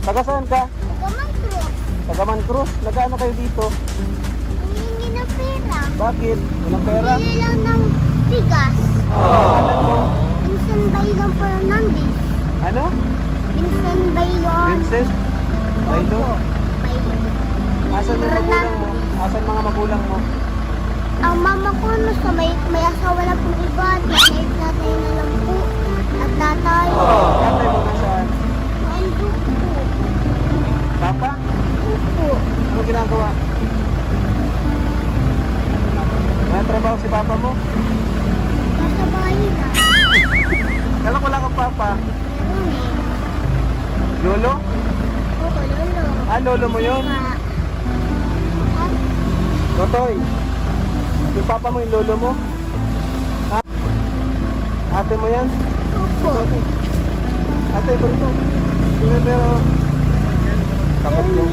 Taga saan ka? Taga Cruz. Taga Cruz. Nag-ano kayo dito? Humingi ng pera. Bakit? Walang pera? Bili lang ng bigas. Pangalan mo? Minsan Bailon Fernandez. Ano? Minsan Bailon. Princess? Bailo? Bailon. Asan yung magulang mo? Asan mga magulang mo? Ang mama ko nasa may asawa na pong iba. Nanay, tatay na lang po. At tatay. Tatay mo nasaan? Nandun po. Papa? Opo. Ano ginagawa? May trabaho si papa mo? Nasa bahay na. Kala ko lang ang papa. Meron eh. Lolo? Opo, lolo. Ah, lolo mo yun? At Totoy. Yung papa mo, yung lolo mo? Ha? Ate mo yan? opo. Ate, ito. Ito pero... Takot yung...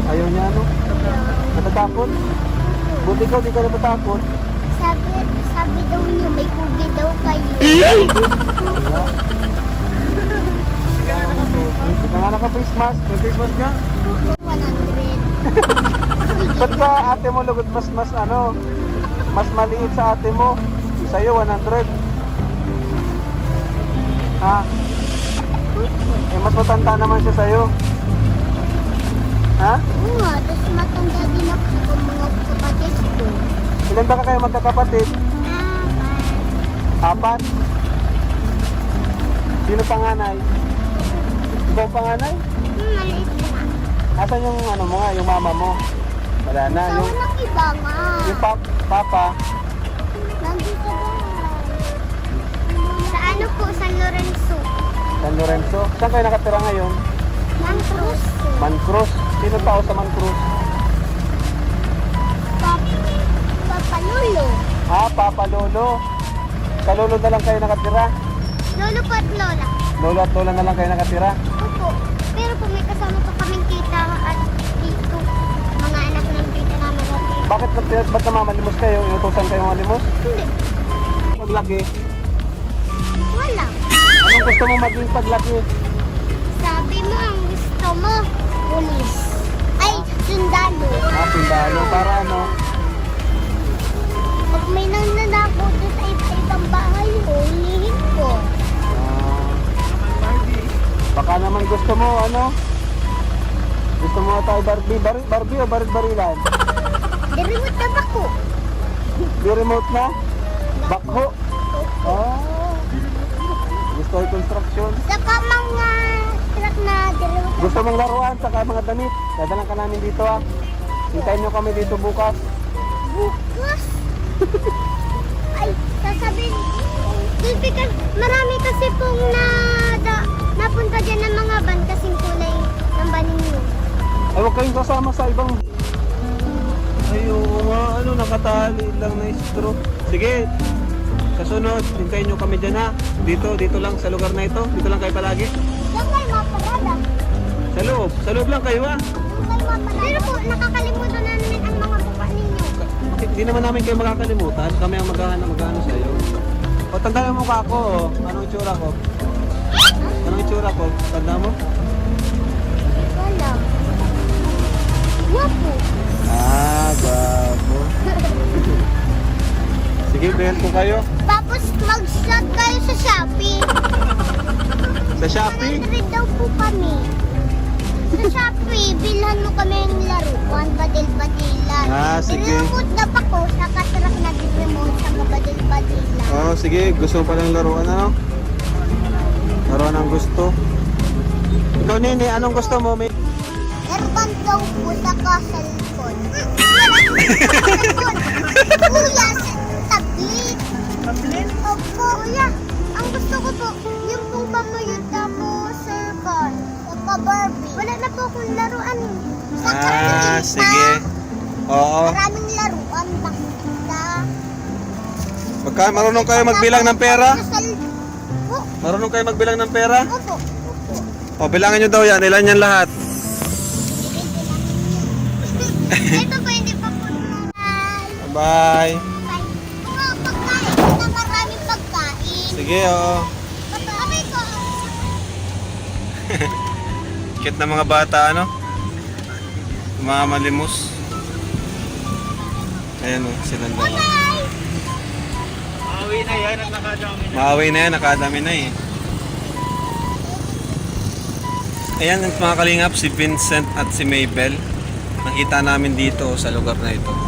Ayaw niya, ano? Natatakot? Buti ka, di ka natatakot. Sabi daw niyo, may kubi daw kayo. Wala. Hindi ka nga naka-face mask. May face mask ka? 100. Ba't ka ate mo lugod mas ano? Mas maliit sa ate mo. Sa'yo, 100. Ha? Eh, mas matanda naman siya sa'yo. Ha? Oo nga, tapos matanda din ako sa mga kapatid ko. Ilan ba kayo magkakapatid? Ah, Apat. Sino panganay? Ikaw ang panganay? Maliit na. Asan yung ano mo nga, yung mama mo? Wala na. Sa Yung, ng iba nga. yung papa, Nandun sa bahay. Sa ano po, San Lorenzo. San Lorenzo. Saan kayo nakatira ngayon? Mancruz. Mancruz. Sino tao sa Mancruz? Papa Lolo. Ah, Papa Lolo. Sa Lolo na lang kayo nakatira? Lolo po at Lola. Lolo at Lola na lang kayo nakatira? Opo. Pero po may kasama pa kaming tita at tito. Mga anak ng tita namin at tito. Bakit ba't namamalimos kayo? Inutosan kayo malimos? Hindi. Paglaki. Wala. Anong gusto mo maging paglaki? Sabi mo ang gusto mo, pulis. Ay, sundalo. Ah, sundalo. Para ano? Pag may nananako doon sa iba-ibang bahay, hulihin ko. Ah, baka naman gusto mo, ano? Gusto mo tayo Barbie? Barbie o baril-barilan? Dirimot na bako. Di remote na? Bakho? Ah, gusto ay construction. Saka mga truck na dirimot na Gusto mong laruan, saka mga damit. Dadalan ka namin dito ah. Hintayin nyo kami dito bukas. Bukas? Ay, sasabihin, because marami kasi pong napunta dyan ng mga van kasing kulay ng van ninyo. Ay, huwag kayong kasama sa ibang... Ay, oo nga, ano, nakatali lang na straw. Sige, sa sunod, hintayin nyo kami dyan ha. Dito, dito lang, sa lugar na ito. Dito lang kayo palagi. Diyan kayo maparada. Sa loob lang kayo ha. Diyan kayo maparada. Pero po, nakakalimutan na namin ang mga buka ninyo. Bakit di naman namin kayo makakalimutan. Kami ang maghahanap maghahanap sa iyo. O, tandaan mo mukha ko. Oh. Anong itsura ko? Anong itsura ko? Tanda mo? Wala. Wapo. Ah, gwapo. Sige, bilhin ko kayo. Tapos mag-shop kayo sa Shopee. Sa Shopee? 100 daw po kami. Sa Shopee, bilhan mo kami ng laruan, badil-badilan. Ah, sige. Remote na pa ko, sa katrak na remote, sa badil-badilan. Oo, sige. Gusto mo palang laruan, ano? Laruan ang gusto. Ikaw, Nene, anong gusto mo? May... Aircon daw po sa cellphone. Cellphone. Kuya, tablet. Tablet? Opo, kuya. Ang gusto ko po, yung pong pamuyod tapos cellphone. Saka Barbie. Wala na po akong laruan eh. Sa Ah, sige. Oo. Maraming laruan, basta. Pagka marunong kayo magbilang ng pera? Po, Marunong kayo magbilang ng pera? opo, opo. O, bilangin nyo daw yan. Ilan yan lahat? Ito po, hindi pa po Bye. Bye. Mga pagkain na maraming pagkain. Sige, oo. Abay ko. Cute na mga bata, ano? Mga malimos. Ayan o, silang dalawa. Bye! Maawi na yan at nakadami na. Maawi na yan, nakadami na eh. Ayan, at mga kalingap, si Vincent at si Maybell. Nakita namin dito sa lugar na ito.